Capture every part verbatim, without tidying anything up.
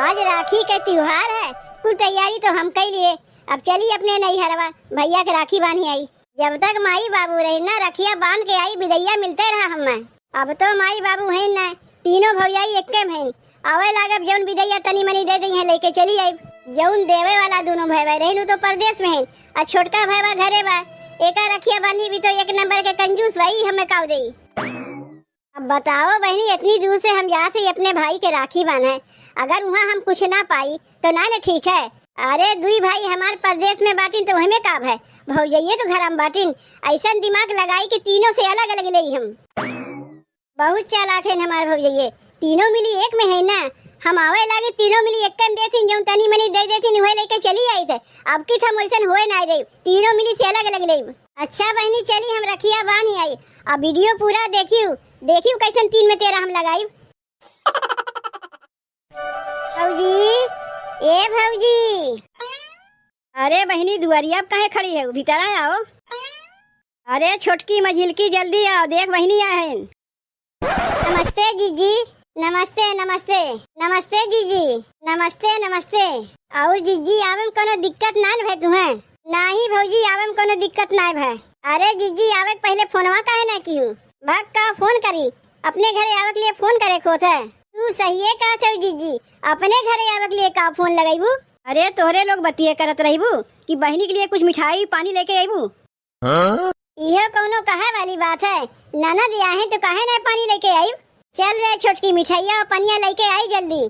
आज राखी के त्योहार है, कुल तैयारी तो हम कइ लिए। अब चली अपने नैहरवा, भइया के राखी बान्ही आई। जब तक माई बाबू रही ना, रखिया बांध के आई, बिदइया मिलते रहा हमें। अब तो माई बाबू हैं ना, तीनों भौजाई एक्के में हैं। आवे लागब, जौन बिदइया तनी मनी दे दइहें, लइके चली आइब। जौन देवे वाला दुनों भइया रहिन, उ तो परदेस में हैं, आ छोटका भइया घरे बा। एका रखिया बान्ही भी तो एक नंबर के कंजूस बा, ई हमें काव देई। अब बताओ बहिनी, इतनी दूर से हम जात हई अपने भाई के राखी बान्हे, अगर उहाँ हम कुछ ना पाई तो ना न ठीक है। अरे दुई भाई हमार परदेस में बाटिन तो ओहमे का भय, भौजइये तो घर में बाटिन। अइसन दिमाग लगाई कि तीनों से अलग अलग लेई हम। बहुत चालाक है हमार भौजइये, तीनों मिली एक में है ना। हम आवे लागे तीनों मिली एक में देथिन, जौन तनी मनी दे देथिन उहे लेके चली आई थे। अब की हम वैसन होए ना देब, तीनों मिली से अलग अलग लेब। अच्छा बहिनी, चली हम रखिया बान्ही आई। अब वीडियो पूरा देखियो, देखियो कैसन तीन में तेरह हम लगाई। भौजी, ए भौजी। अरे बहिनी, दुआरिया पे काहे खड़ी है, भीतर आओ। अरे छोटकी मझिलकी, जल्दी आओ, देख बहिनी आए हैं। नमस्ते जीजी। नमस्ते, नमस्ते। नमस्ते जीजी। नमस्ते, नमस्ते। और जीजी, आवे में कोनो दिक्कत ना न भय तुहें? नाही भौजी, आवे में कोनो दिक्कत ना भय। अरे जीजी, आवे के पहिले फोनवा काहे ना किहू? भग का फोन करी, अपने घरे आवे के लिए फोन करे के होत है। तू सहिए कहत है जीजी, अपने घरे आवे के लिए का फोन लगैबू? अरे तोहरे लोग बतिये करत रहबू कि बहिनी के लिए कुछ मिठाई पानी लेके अइबू? हाँ? इहो कौनो कहे वाली बात है? ननद आए हैं तो काहे ना पानी लेके आई? चल रे छोटकी, मिठाइया और पनिया लेके आई जल्दी।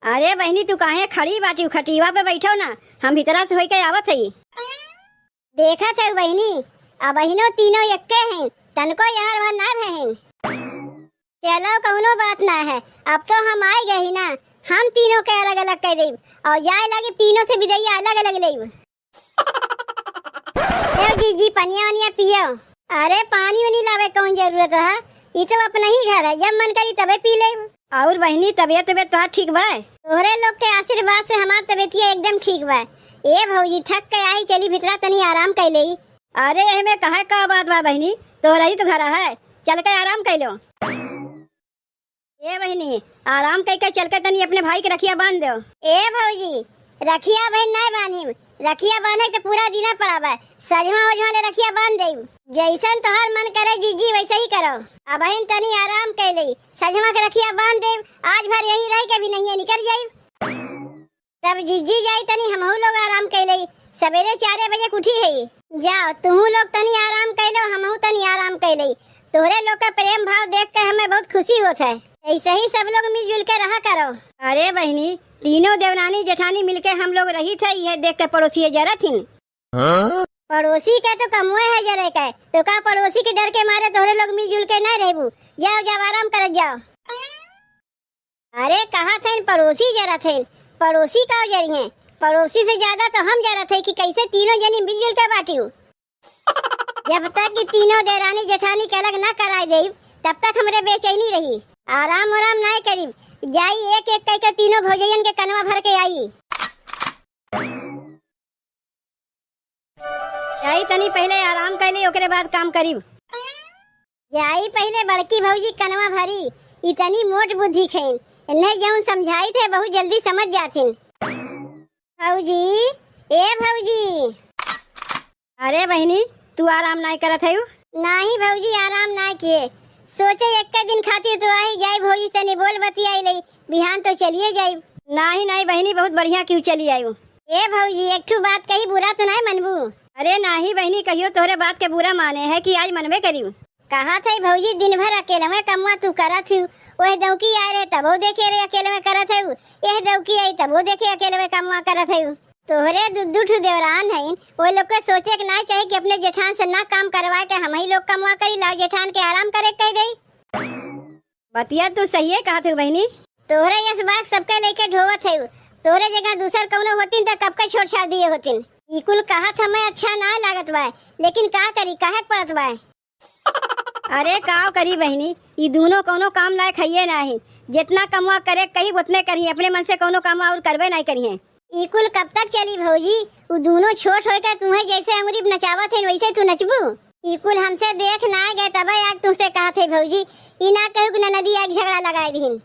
अरे बहिनी, तू काहे खड़ी बाटी? खटिया पे बैठो ना, हम भीतरा से होइके आवत हई। देखत है बहिनी, अब बहिनो तीनों एक्के हैं, तनको यार भर ना भय हैं। चलो कौनो बात ना है, अब तो हम आए गए ही ना, हम तीनों के अलग अलग कर देब और जाए लागे तीनों से बिदइया अलग अलग लेब। ए जीजी, पनिया वनिया पियो। अरे पानी वानी लावे कौन जरूरत है, ई तो अपना ही घर है, जब मन करी तबे पी ले। और बहिनी, तबियत तबियत तोहार ठीक बा? तोहरे लोग के आशीर्वाद से हमार तबियतिया एकदम ठीक बा। ए भौजी, थक के आई, चली भीतरा तनी आराम कर लेई। अरे एहमे कहे का बात बा बहिनी, तोहरा ही तो घर है, चल के आराम कर लो। ए बहिनी, आराम कइके चल के तनी अपने भाई के रखिया बांध दो। ए भौजी, रखिया बहिन नाय बांधिम, रखिया बांधे के पूरा दिना पड़ा बा, सजवा ओजवा ले रखिया बांध देब। जैसन तोहार मन करे जीजी वैसे ही करो। अबहिन तनी आराम कइ लेई, सजवा के रखिया बांध देब, आज भर यहीं रह के भी नहीं निकल जाइब। तब जीजी जाई तनी हमहू लोग आराम कइ लेई। सबेरे चारे बजे के उठी है। जाओ, तुहू लोग तनी आराम कइ लो, हमहू तनी आराम कइ लेई। तोहरे लोग का प्रेम भाव देख के हमें बहुत खुशी होत है। ऐसे ही सब लोग मिलजुल के रहा करो। अरे बहिनी, तीनों देवरानी जेठानी मिलके हम लोग रही थे, यह देख के पड़ोसी जरत हिन। हाँ? पड़ोसी के तो कमुए है जरे के, तो का पड़ोसी के डर के मारे तोहरे लोग मिलजुल के ना रहबू? जाओ, जाओ, आराम करत जाओ। अरे, कहा थे पड़ोसी जरा थे, पड़ोसी का जरिए? पड़ोसी से ज्यादा तो हम जरा थे कि कैसे तीनों जनी मिलजुल के बाटियो। जब तक कि तीनों देरानी जेठानी के अलग ना कराए देब, तब तक हमरे बेचैनी रही। आराम आराम ना करीब, जाई एक एक कह के तीनों भौजैयन के कनवा भर के आई। जाई तनी पहिले आराम कइली, ओकरे बाद काम करीब। जाई पहिले बड़की भौजी कनवा भरी, इतनी मोट बुद्धि खेन, इन्हें जौन समझाई थे बहुत जल्दी समझ जाथिन। भौजी, ए भौजी। अरे बहिनी, तू आराम नाय करत हयू? नाही भौजी, आराम नाय किए। सोचे एक्के दिन खातिर तो आई जाई भौजी, तनी बोल बतियाई लई, बिहान तो चलिए जाई। नाही, नाही बहिनी, बहुत बढ़िया किहू चली आयू। ए भौजी, एक ठू बात कही, बुरा तो नाय मनबू? अरे नाही बहिनी, कहियो तोहरे बात के बुरा माने है कि आज मनबे करियो। कहा थे भौजी, दिन भर अकेले में कमवा तू करत हू, वह दौकी आए रहे तबो देखे रहे अकेले में करत हू, यह दौकी आई तबो देखे अकेले में कमवा करत हू। तोहरे दू, दू ठू देवरान हईन, वो लोग के सोचे के ना चाही कि अपने जेठान से ना काम करवा के हम ही लोग कमवा करी, लाओ जेठान के आराम करे के कह देई। बतिया तू सहिए कहत हू बहिनी। तोहरे यस बात सबके लेके ढोवत है, तोहरे जगह दूसर कौनो होतिन त कब के छोड़ छाड़ दिए होतिन। ई कुल कहत हमें अच्छा ना लागत बा, लेकिन का करी, कहे के पड़त बा। अरे का करी बहिनी, ई दूनो कौनो काम लायक हइये नाहीं। जितना कमवा करे कही उतने करी, अपने मन से कौनो काम और करबे नहीं करिहें। ई कुल कब तक चली भौजी? उ दूनो छोट होय के तुहें जैसे अंगुरी नचावत हैं वैसे तू नचबू? ई कुल हमसे देख ना गए तबे आज तुमसे कहत है भौजी, ई ना कहू कि ननदी आग झगड़ा लगाए दीन।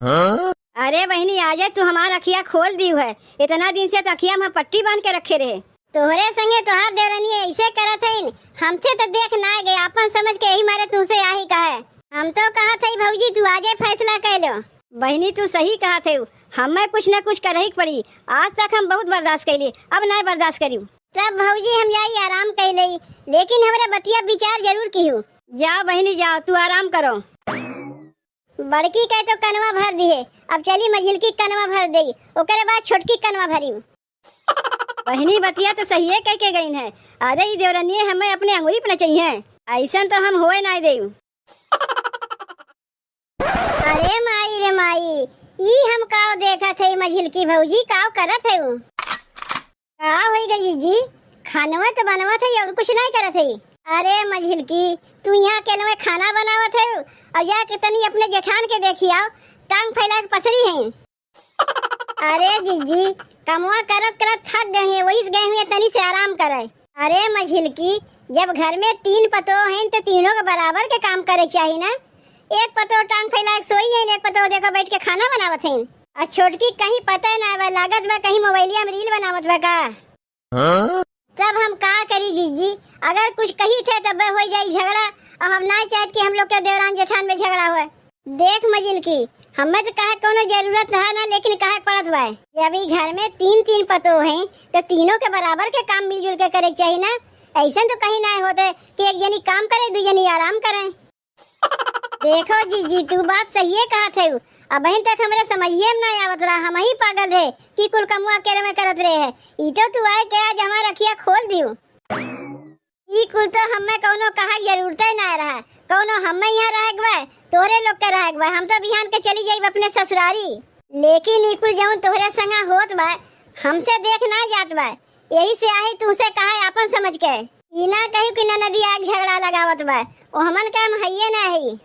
हाँ? अरे बहिनी, आजे तू हमार अखिया खोल दिउ है। इतना दिन से तो अखिया में पट्टी बांध के रखे रहे। तोहरे संगे तोहार देवरनिया ऐसे करत हईन, हमसे तो देख ना गए, आपन समझ के यही मारे तुमसे आही कहे। हम तो कहत हई भौजी, तू आजे फैसला कर लो। बहिनी, तू सही कहत है, हमें कुछ न कुछ करही के पड़ी। आज तक हम बहुत बर्दाश्त कैली, अब ना बर्दाश्त करी। तब भौजी हम जाई आराम कर लेई, लेकिन हमरे बतिया विचार जरूर किहू। जा बहिनी जा, तू आराम करो। बड़की कहे तो कनवा भर दिहे, अब चली मझिलकी कनवा भर देई, ओकरे बाद छोटकी कनवा भरी। बहिनी बतिया तो सहिए कह के गईन है। अरे ई देवरनिये हमें अपने अंगुरी पर नचइहें, ऐसन तो हम होए ना देऊ। अरे माई रे माई, ई हम काव देखत है, मझिलकी भौजी काव करत है उ? का होई गई जीजी? खानवा तो बनवत है और कुछ नहीं करत है। अरे मझिलकी, तू यहाँ अकेलवे खाना बनावत है और जाके तनी अपने जेठान के देखी आओ, टांग फैला के पसरी हैं। अरे जीजी, कमवा करत करत थक गए हैं, वही से गए हुए तनी से आराम करे। अरे मझिलकी, जब घर में तीन पतोह हैं तो तीनों के बराबर के काम करे के चाही ना। एक पतोह टांग फैला के सोई है, एक पतोह देखो बैठ के खाना बनावत है, और छोटकी कहीं पता ही ना बा, लागत बा कहीं मोबाइलिया में रील बनावत बा का। हाँ? तब हम का करी जीजी, अगर कुछ कही थे तब हो जाई झगड़ा, और हम ना चाहत कि हम लोग के देवरान जेठान में झगड़ा होए। देख मझिलकी, हमें तो कहे कोनो जरूरत है ना, लेकिन कहे पड़त बा। जब ई घर में तीन तीन पतोह हैं, तो तीनों के बराबर के काम मिलजुल के करे के चाही ना। ऐसन तो कहीं ना होते कि एक जनी काम करे, दू जनी आराम करें। देखो जीजी, तू बात सहिए कहत है। अबहिन तक हमरे समझिए में ना आवत रहा, हम ही पागल रहे कि कुल कमुआ अकेले में करत रहे है। ई तो तू आए के आज हमार अखिया खोल दियो। ई कुल तो हमें कौनो कहा के जरूरते ना रहा, कौनो हमें यहाँ रहे के बा, तोरे लोग के रहे के बा। हम तो बिहान के चली जाइब अपने ससुरारी, लेकिन ई कुल जौन तोहरे संगा होत बा, हमसे देख ना जात बा। यही से आही तुमसे कहा आपन समझ के। ई ना कही कि ननदी आग झगड़ा लगावत बा, ओ हमन का हम हइये ना हई।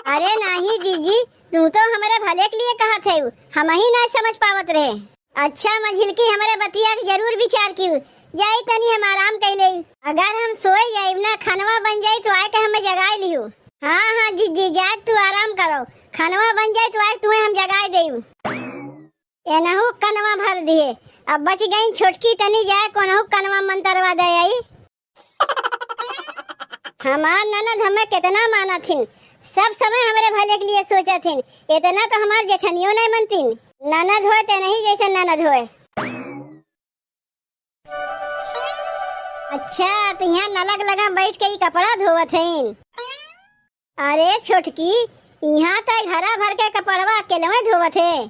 अरे नाही जीजी, तू तो हमरे भले के लिए कहत है, हम ही ना समझ पावत रहे। अच्छा मझिलकी, हमरे बतिया के जरूर विचार कियो। जाई तनी हम आराम कैले। अगर हम सोए जाइब ना, खनवा बन जाई तो आए के हमें जगाए लियो। हाँ हाँ जीजी, जाए तू आराम करो, खनवा बन जाई तो आए तुम्हें हम जगाए देब। एनहु कनवा भर दिए। अब बच गई छोटकी, तनी जाए कोनहु कनवा मंतरवा दे आई। हमार ननद हमें कितना मानत हिन, सब समय हमरे भले के लिए सोचत हिन। इतना तो हमार जेठनियो नहीं मनतिन। ननद होए ते नहीं जैसे ननद होए। अच्छा, तो यहाँ नलक लगा बैठ के ई कपड़ा धोवत हईन। अरे छोटकी, यहाँ तय घरा भर के कपड़वा अकेलवे धोवत है।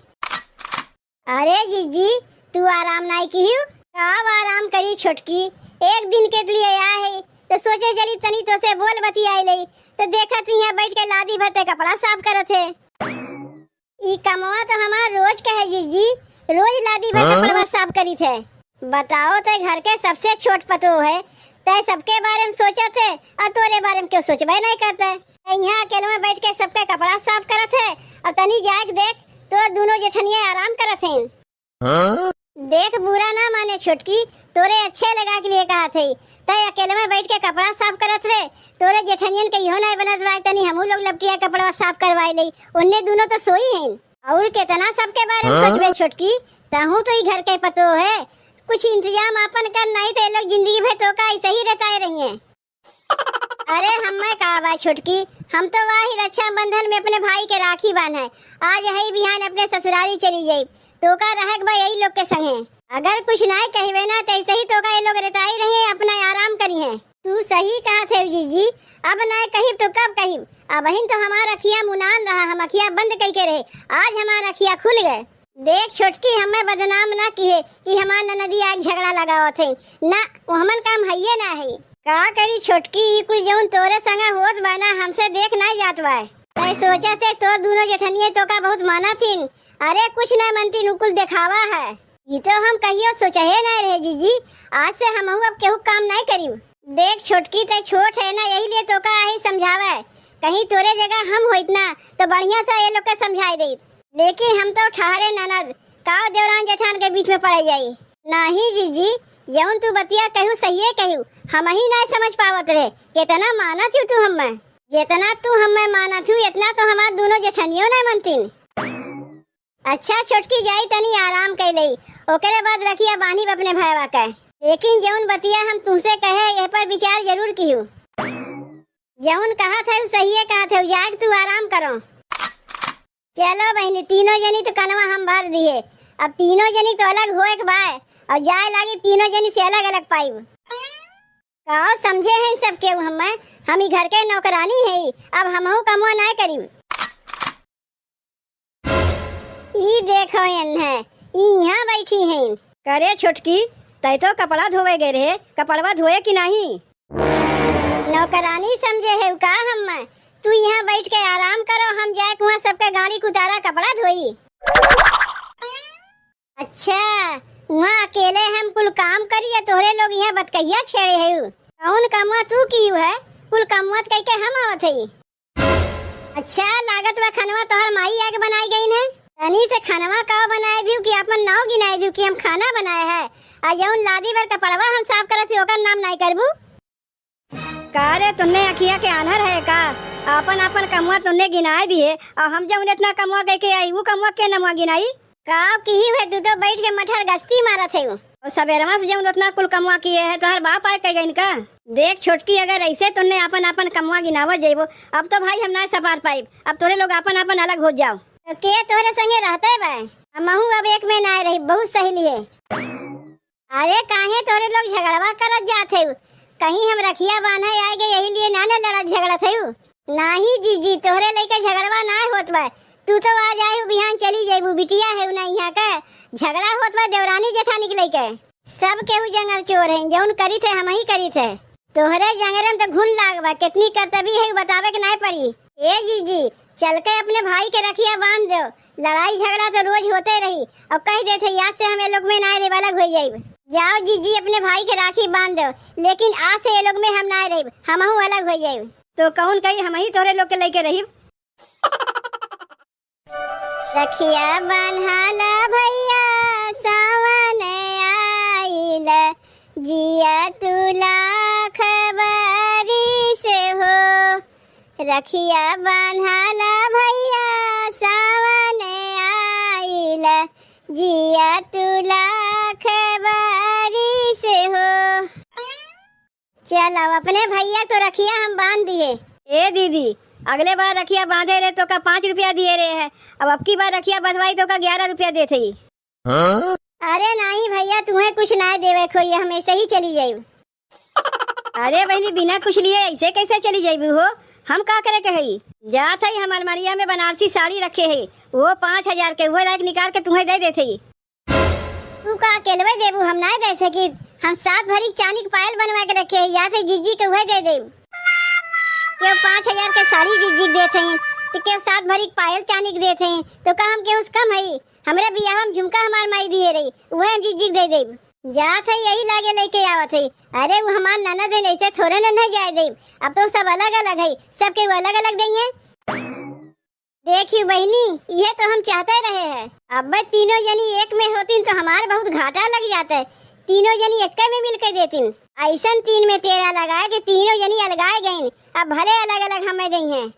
अरे जीजी, तू आराम नाई किहू? का आराम करी छोटकी, एक दिन के लिए आए है, तो सोचे चली तनी तो से बोल बतियाई ले, तो देखत यहाँ बैठ के लादी भर ते कपड़ा साफ करत है। ई कमवा तो हमार रोज का है जीजी, रोज लादी भर हाँ? कपड़वा साफ करी थे। बताओ, ते घर के सबसे छोट पतोह है, ते सबके बारे में सोचत है, और तोरे बारे में क्यों सोचबे नहीं करते? ते यहाँ अकेले में बैठ के सबके कपड़ा साफ करत है, और तनी जाए के देख, तोर दोनों जेठनिया आराम करत हैं। हाँ? देख, बुरा ना माने छोटकी, तोरे अच्छे लगा के लिए कहा थे। तय अकेले में बैठ के कपड़ा साफ करत रहे, तोरे जेठनियन के इहो नहीं बनत बा, तनी हमहू लोग लपटिया कपड़ा साफ करवाए ले। उन्ने दोनों तो सोई हैं। और कितना सबके बारे में हाँ? सोचबे छोटकी, तहू तो ई घर के पतो है। कुछ इंतजाम आपन कर, नहीं तो ये लोग जिंदगी भर तो का ऐसे ही रहता रही हैं। अरे हमें का बा छोटकी, हम तो वाही रक्षाबंधन में अपने भाई के राखी बांधे। आज है बिहान अपने ससुरारी चली जाई, तो का रहक बा यही लोग के संगे। अगर कुछ नाय कहबे ना, तो ऐसे ही तो का ये लोग रेताई रही है, अपना आराम करी है। तू सही कहा थे जीजी, अब नाय कहिब तो कब कहिब? अबहिन तो हमार अखिया मुनान रहा, हम अखिया बंद कई के रहे, आज हमार अखिया खुल गए। देख छोटकी, हमें बदनाम ना किहे कि हमार ननदी आग झगड़ा लगावत है। ना, वो हमन काम हइये ना है। का करी छोटकी, ई कुल जौन तोरे संगे होत बा ना, हमसे देख ना जात बा। तै सोचत है तोर दोनों जेठनिये तो का बहुत माना थिन। अरे कुछ ना मनती, नु कुल देखावा है। ई तो हम कहियो सोचहे ना रहे जीजी, आज से हमहू अब केहू काम नहीं करी। देख छोटकी, तै छोट है ना, यही लिए तो का यही समझावे। कहीं तोरे जगह हम होइत ना, तो बढ़िया से ये लोग के समझाई देत। लेकिन हम तो ठहरे ननद, का देवरान जेठान के बीच में पड़े जाई? नहीं जीजी, जौन तू बतिया कहू सहिए कहू, हम ही नहीं समझ पावत रहे। कितना मानत हूँ तू हमें, जितना तू हमें मानत हूँ, इतना तो हमार दोनों जेठनियों नहीं मनतीन। अच्छा छोटकी, जाई तनी आराम कइ लेई, ओकरे बाद रखिया बान्हिब अपने भयवा के। लेकिन जउन बतिया हम तुहसे कहे, एह पर विचार जरूर किहू। जउन कहत है, उ सहिए कहत है, जाए के तू आराम करो। चलो बहिनी, तीनों जनी तो कनवा हम भर दिहे, अब तीनों जनी तो अलग होए के बाय, अउर जाए लागी तीनों जनी से अलग अलग पाइब। का समझे हैं सब केहू हमें, हम ई घर के नौकरानी है, अब हमहू कमवा नाय करीब। ई देखो एन्हे, ई इहाँ बैठी हैं। करे छोटकी, तै तो कपड़ा धोवे गए रहे, कपड़वा धोए कि नाही? नौकरानी समझे है का हमें? तू इहाँ बैठ के आराम करो, हम जाए के उहाँ सबके गाड़ी के उतारा कपड़ा धोई। अच्छा, उहाँ अकेले हम कुल काम करी या तोहरे लोग इहाँ बतकहिया छेड़े है? कौन कमवा तू किहू है? कुल कमवा त कइके हम आवत हई। अच्छा, लागत बा खनवा तोहर माई आके बनाई गईन है। तनी से खनवा का बनाए दियो कि आपन नाव गिनाए दियो कि हम खाना बनाए है। आ जउन लादी भर कपड़वा हम साफ करत ही ओकर नाम नाई करबू। का रे, तुन्ने अखिया के आन्हर है का? आपन आपन कमवा तुन्ने गिनाए दिए, अउर हम जउन एतना कमवा कइके आई, उ कमवा के नमवा गिनाई? का किही है, तू तो बैठ के मठर गश्ती मारत है। अउर सबेरवा से जउन ओतना कुल कमवा किहे है, तोहर बाप आए कह गइन का? देख छोटकी, अगर ऐसे तुन्ने आपन आपन कमवा गिनावत जइबो, अब तो भाई हम ना सपार पाइब। अब तोरे लोग आपन आपन अलग हो जाओ। तो के तोहरे संगे रहते बा? हमहू अब एक में ना रही, बहुत सहेली है। अरे काहे तोरे लोग झगड़वा करत जात है? कहीं हम रखिया बांधे आए गए यही लिए ना ना लड़त झगड़त है? नाही जीजी, तोहरे लइके झगड़वा ना होत बा। तू तो आज आए हो, बिहान चली जइबू, बिटिया है ना यहाँ के। झगड़ा होत बा देवरानी जेठानी के लइके। सब केहू जंगर चोर है, जउन करी थे हम ही करी थे। तोहरे जंगरे में तो घुन लाग बा, कितनी करतबी है उ बतावे के नाय पड़ी। ए जीजी, चल के अपने भाई के रखिया बांध दो। लड़ाई झगड़ा तो रोज होते रही, अउर कह देते आज से हम ये लोग में नाय रहे, अलग हो जाइब। जाओ जीजी, अपने भाई के राखी बांध दो, लेकिन आज से ये लोग में हम नाय रहिब, हमहू अलग हो जाइब। तो कौन कही हम ही तोहरे लोग के लइके रहिब? रखिया बन्हाला भइया, सावन आइल, जिया तू लाख बरिस हो। रखिया बन्हाला भइया, सावन आइल, जिया तू लाख बरिस हो। चल, अब अपने भइया तो रखिया हम बांध दिए। ए दीदी, अगले बार रखिया बांधे रहे तो का पाँच रुपया दिए रहे है, अब अबकी बार रखिया बंधवाई तो का ग्यारह रुपया देत ही। हाँ? अरे नाहीं भइया, तुहें कुछ नाहीं देवे खोई, हम ऐसे ही चली जाइब। अरे बहिनी, बिना कुछ लिए ऐसे कैसे चली जाइबू हो? हम का करे के हई? जात हई, हम अलमारिया में बनारसी साड़ी रखे है, वो पाँच हजार के, वो लायक निकाल के तुहें दे देत हई। तू का अकेलवे देबू? हम नाय दे सकी। हम सात भरी चांदी के पायल बनवा के रखे है, या फिर जीजी के उहे दे देब। केहू पाँच हजार के साड़ी जीजी के देत हई, तो केहू सात भरी के पायल चांदी के देत हई, तो का हम केहू से कम हई? हमरे बियाह में झुमका हमार माई दिए रही, उहे हम जीजी के दे देब। जात हई यही लागे लेके आवत हई। अरे वो हमार ननद है, ऐसे थोड़े न नहीं जाए देब। अब तो सब अलग अलग है, सब केहू अलग अलग दइहें। देखियो बहिनी, इहे तो हम चाहते रहे हैं। अब तीनों जनी एक में होतिन तो हमार बहुत घाटा लग जाते। तीनों जनी एक्के में मिल के देतिन। ऐसन तीन में तेरा लगाए कि तीनों जनी अलगाए गईन। अब भले अलग अलग हमें दइहें।